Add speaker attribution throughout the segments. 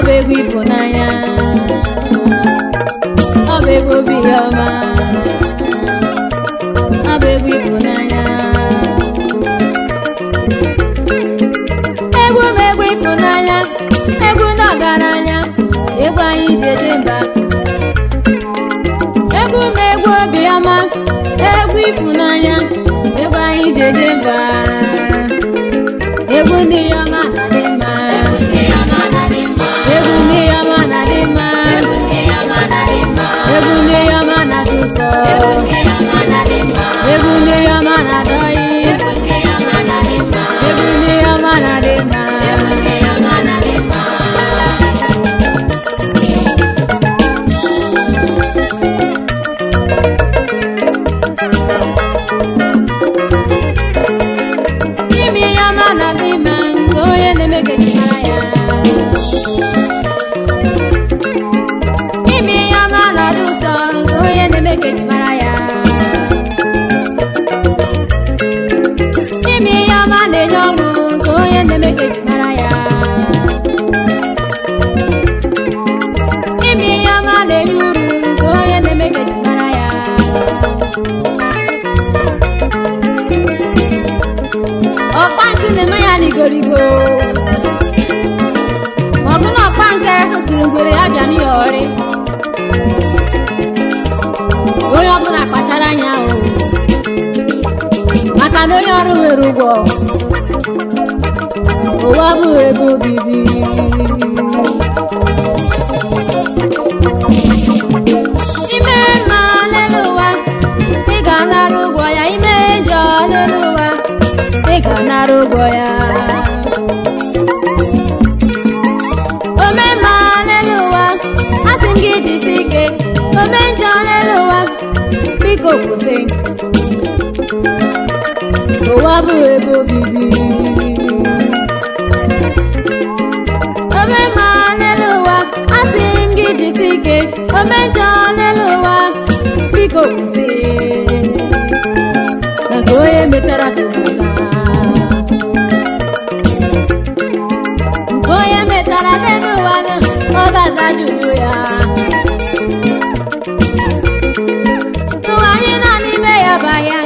Speaker 1: Ọ bụ egwu ịfụnanya, ọ bụ egwu obiọma, ọ bụ egwu ịfụnanya. Egwu m egwu ịfụnanya, egwu ndị ọgaranya, egwu anyị ji eje mba. Egwu m egwu obiọma, egwu ịfụnanya, egwu anyị ji eje mba. Egwu ndị ọma na-adị mma.
Speaker 2: Egwu ndị ọma na-adị mma.
Speaker 1: Egwu ndị ọma na-adị mma.
Speaker 2: Egwu ndị ọma na-adị mma.
Speaker 1: Egwu ndị ọma na-asụ ụsọ.
Speaker 2: Egwu ndị ọma na-adị mma.
Speaker 1: Egwu ndị ọma na-adọghị.
Speaker 2: Egwu ndị ọma na-adị mma.
Speaker 1: Egwu ndị ọma na-adị mma.
Speaker 2: Egwu ndị ọma na-adị mma.
Speaker 1: Ime ihe ọma na-adị mma nke onye na-eme ka eji mara ya. Ime ihe ọma na-adị ụtọ nke onye na-eme ka eji mara ya. Ime ihe ọma na-enye ọṅụ nke onye na-eme ka eji mara ya. Ime ihe ọma na-enye uru nke onye na-eme ka eji mara ya. Ọkpa nke na-eme ya n'igorigo, ma ọgụ na ọkpa nke siri ngwere ya bịa n'ihe ọrị. Onye ọbụla kpachara anya o, maka na onye ọrụ nwere ụgwọ. Ụwa bụ ebe obibi. Ime mma n'elu ụwa, ị ga-anara ụgwọ ya. Ime njọ n'elu ụwa, ị ga-anara ụgwọ ya. Ome mma n'elu ụwa, asị m gị jisi ike. Ome njọ n'elu ụwa, biko kwụsị. Ụwa bụ ebe obibi. Ome mma n'elu ụwa, asịrị m gị jisi ike. Ome njọ n'elu ụwa, biko kwụsị. Maka onye metara ka ụwa, nke onye metara n'elu ụwa na ọ ga-aza ajụjụ ya. Ụwa anyị nọ n'ime ya bụ ahịa.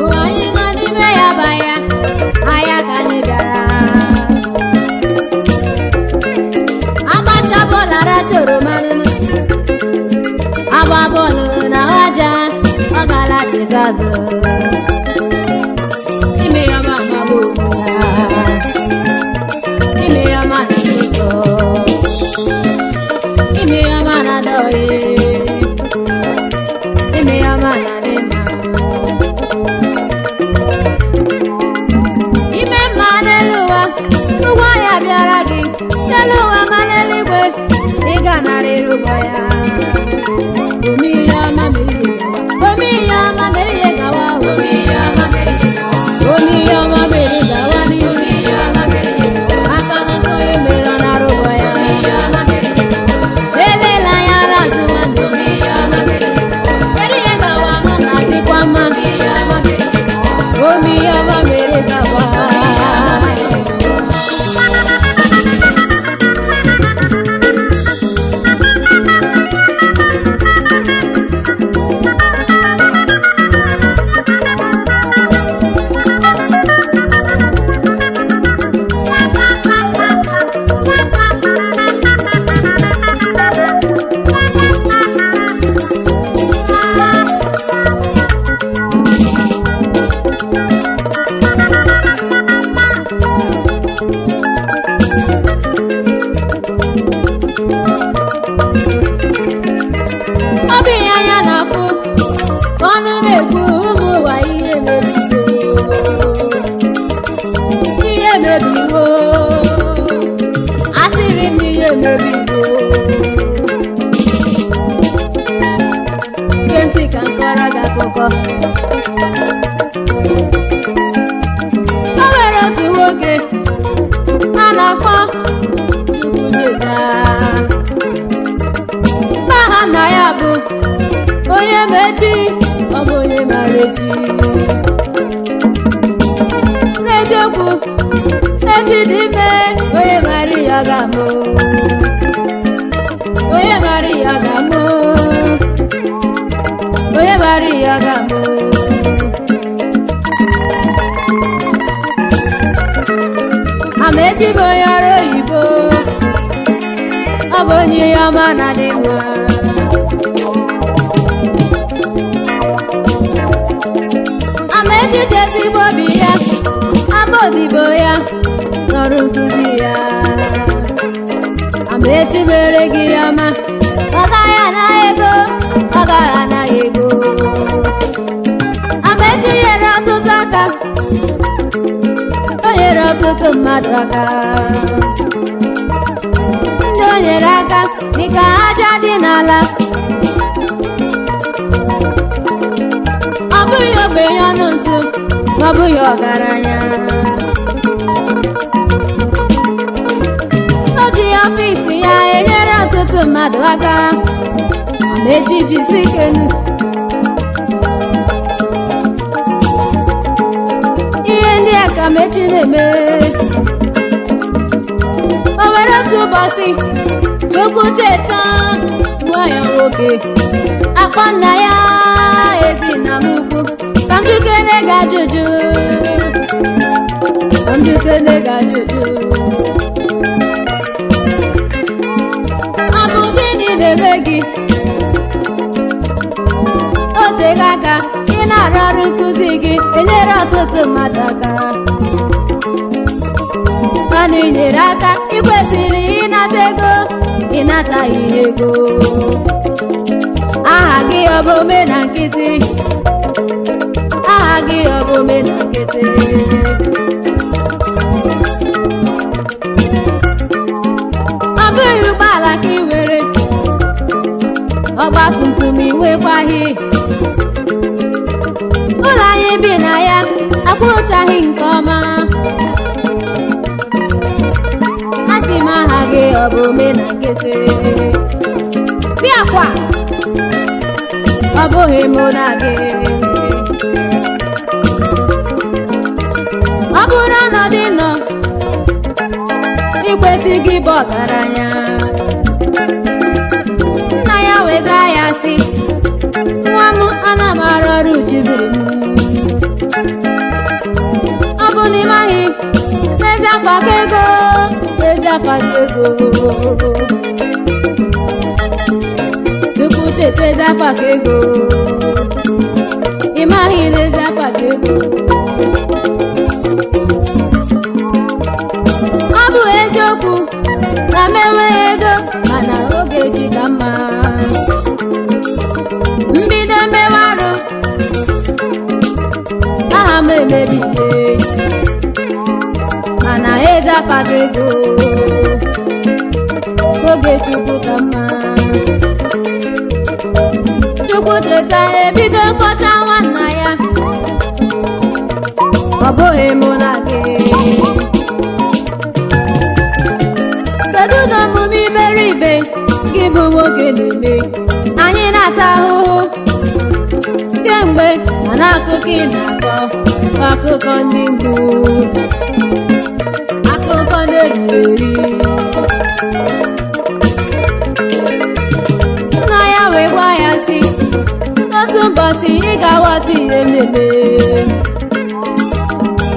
Speaker 1: Ụwa anyị nọ n'ime ya bụ ahịa. Ahịa ka anyị bịara. Agbacha bọọlụ aracha oroma nụnụ. Agba bọọlụ na aja, ọ gala cheta azụ. Ime ya ma amagbu onwe ya. Ime ya ma na ụzọ. Ime ya ma na adọghị. Ime ya ma na adị mma. Ime mma n'elu ụwa, ụgwọ ya bịara gị. N'elu ụwa ma n'eluigwe, ị ga-anarịrị ụgwọ ya. Ome ihe ọma mere ihe gawa. Ome ihe ọma mere ihe gawa.
Speaker 2: Ome ihe ọma mere ihe gawa.
Speaker 1: Ome ihe ọma mere gawa n'ihu.
Speaker 2: Ome ihe ọma mere ihe gawa.
Speaker 1: Aka na nke onye mere ọ nara ụgwọ ya.
Speaker 2: Ome ihe ọma mere ihe gawa.
Speaker 1: Elela anya n'azụ nwanne.
Speaker 2: Ome ihe ọma mere ihe gawa.
Speaker 1: Mere ihe gawa nọ na-adịkwa mma.
Speaker 2: Ome ihe ọma mere ihe gawa.
Speaker 1: Ome ihe ọma mere gawa.
Speaker 2: Ome ihe ọma mere ihe gawa.
Speaker 1: Ọ bụ ihe anya na-afụ ka ọnụ na-ekwu. Ụmụ ụwa, ihe mebiwo, ihe mebiwo. Asịrị m ihe mebiwo. Gee ntị ka m kọrọ gị akụkọ. O nwere otu nwoke a na-akpọ Chukwujeka. Aha nna ya bụ onye ma echi, ọ bụ onye mara echi. N'eziokwu, Echi dị ime, onye mara ihe ọ ga-amụ. Onye mara ihe ọ ga-amụ. Onye mara ihe ọ ga-amụ. Amaechi bụ onye ọrụ oyibo. Ọ bụ onye ihe ọma na-adị mma. Amaechi ji ezigbo obi ya, abụ odibo ya, n'ọrụ nkuzi ya. Amaechi mere gị ihe ọma, ọ gaghị ana ego, ọ gaghị ana ego. Amaechi nyere ọtụtụ aka, o nyere ọtụtụ mmadụ aka. Ndị o nyere aka dịka aja dị n'ala. Ọ bụghị ogbenye ọnụ ntụ, ma ọ bụghị ọgaranya. O ji ọfịs ya enyere ọtụtụ mmadụ aka. Amaechi jisi ike nụ. Ihe ndị a ka Amaechi na-eme. O were otu ụbọchị, Chukwu cheta nwa ya nwoke, akpọ nna ya ezi na m ukwu, ka m jukene gị ajụjụ, ka m jukene gị ajụjụ. Ọ bụ gịnị na-eme gị? O teghị aka ị na-arụ ọrụ nkụzi gị, enyere ọtụtụ mmadụ aka, mana ị nyere aka ị kwesịrị ịnata ego, ịnataghị ego. Aha gị ọ bụ ome na nkịtị? Aha gị ọ bụ ome na nkịtị? Ọ bụghị ụgbọala ka ị nwere, ọgba tum tum ị nwekwaghị. Ụlọ anyị bi na ya akwụchaghị nke ọma. Asị m, aha gị ọ bụ ome na nkịtị? Bịakwa, ọ bụghị mụ na gị. Ọ bụrụ ọnọdụ ị nọ, ikwesịghị ịbụ ọgaranya. Nna ya weza ya sị, nwa m, ana m arụ ọrụ chiziri m. Ọ bụ na ịmaghị n'ezi afọ aka ego, n'ezi afọ aka ego. Chukwu cheta ezi afọ aka ego. Ịmaghị n'ezi afọ aka ego. Ọ bụ eziokwu na m enweghị ego, mana oge echi ka mma. Mbido mmewe arụ, aha m emebie, mana eze afago ego. Oge Chukwu ka mma. Chukwu cheta ebido nkọcha nwanna ya. Ọ bụghị mụ na gị. Kedu na omume iberibe gị bụ nwoke na-eme? Anyị na-ata ahụhụ kemgbe, mana akụkọ ị na-akọ bụ akụkọ ndị mgbu, akụkọ na-eriri eri. Nna ya wee gwa ya sị, n'otu ụbọchị ị ga-aghọta ihe m na-eme.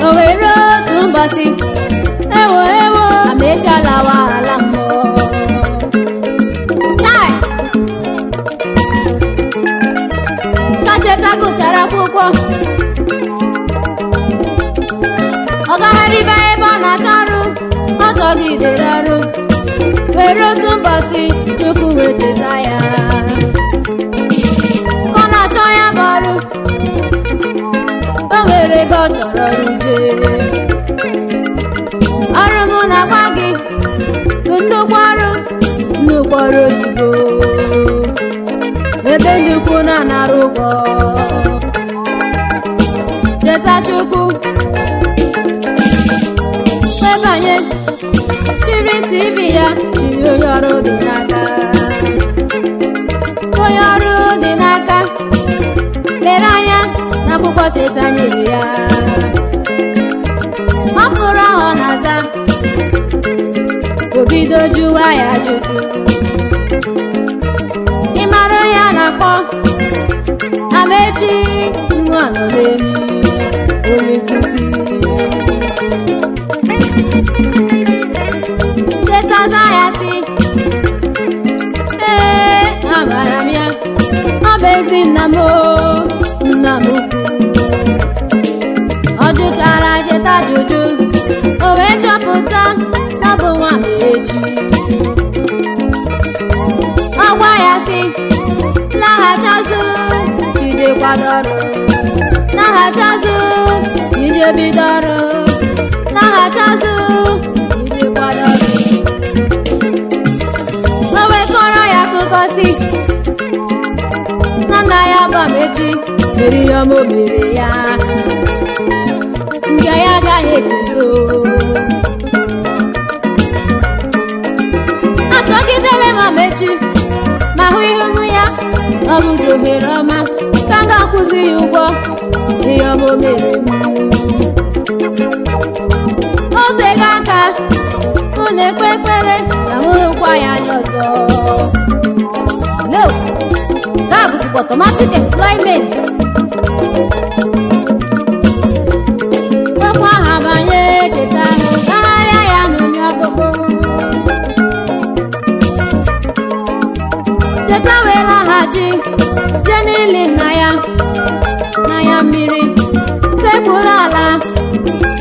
Speaker 1: O wee ruo otu ụbọchị, ewo ewo, Amaechi alawa ala mmụọ. Chai! Ka Cheta gụchara akwụkwọ, ọ gagharịba ebe ọ na-achọ ọrụ, ọ chọgidere ọrụ, were otu ụbọchị Chukwu wee cheta ya. Ka ọ na-achọ ya bụ ọrụ, o nwere ebe ọ chọrọ ọrụ jee. Ọrụ mụ na-agwa gị bụ nnukwu ọrụ, nnukwu ọrụ oyibo, ebe ndị ukwu na-anara ụgwọ. Cheta Chukwu webanye, chiri CV ya, chiri onye ọrụ dị n'aka, onye ọrụ dị n'aka. Lere anya n'akwụkwọ Cheta nyere ya, ọ fụrụ ahụ ọ na ga-aza. O bido jụwa ya ajụjụ. Ị mara onye a na-akpọ Amechi nwa nọ n'elu onye nkuzi. Cheta za ya sị, ee, amara m ya, ọ bụ ezi nna m o, nna m ukwu. Ọ jụchara Cheta ajụjụ, o wee chọpụta na ọ bụ nwa Amechi. Ọ gwa ya sị, laghachi azụ ije kwado ọrụ, laghachi azụ ije bido ọrụ, laghachi azụ ije kwado ọrụ. O wee kọrọ ya akụkọ sị na nna ya bụ Amechi mere ihe ọma o mere ya nke ya agaghị echezo. Atọgidere m Amechi ma hụ ihu m ya, ọ bụzi ohere ọma ka m ga-akwụzi ya ụgwọ ihe ọma o mere m. O tego aka mụ na-ekpe ekpere ka m hụkwa ya anya ọzọ. No, nke a bụzikwa automatic employment. Okwu ahụ abanye Cheta ahụ, gagharịa ya n'ụmị ọkpụkpụ. Cheta wee laghachi jee n'ili nna ya na ya mmiri, sekpuru ala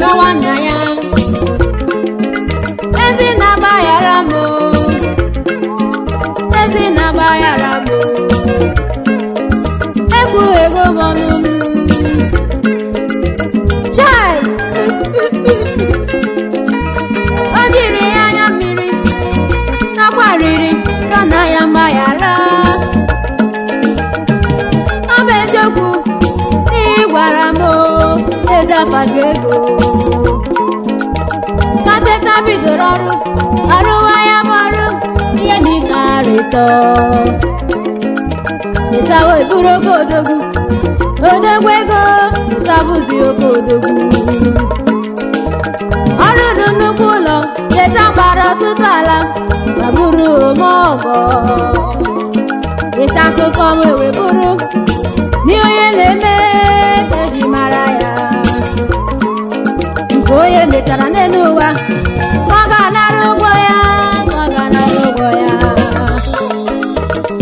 Speaker 1: rọwa nna ya. Ezi na-agbaghara m o, ezi na-agbaghara m o, ekwughego m ọnụ m. Chai! O jiri anya mmiri nakwariri rịọ nna ya mgbaghara. Ọ bụ eziokwu na ị gwara m o, ezi afa ego. Ka Cheta bidoro ọrụ, arụwa ya bụ ọrụ ihe dịka arịtọ. Cheta wee bụrụ oke odogwu, odogwu ego, Cheta bụzi oke odogwu. Ọ rụrụ nnukwu ụlọ, Cheta gbara ọtụtụ ala ma bụrụ omeọgọ. Ịta akụkọ m wee bụrụ n'ihe onye na-eme ka eji mara ya. Nke onye metara n'elu ụwa ka ọ ga-anara ụgwọ ya, ka ọ ga-anara ụgwọ ya.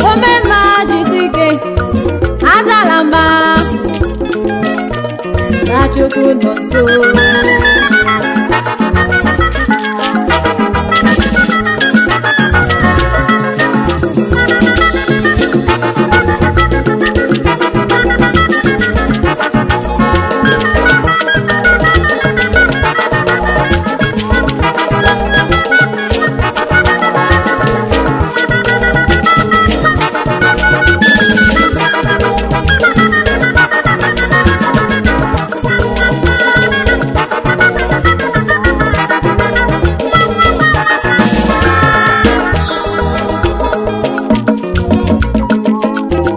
Speaker 1: Omemma jisi ike, adala mba, na Chukwu nọ nso.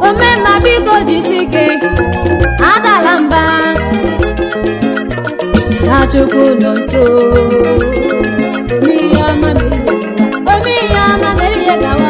Speaker 1: Omemma biko jisi ike, adala mba, na Chukwu nọ nso. Ome ihe ọma mere ihe gawa, ome ihe ọma mere ihe gawa.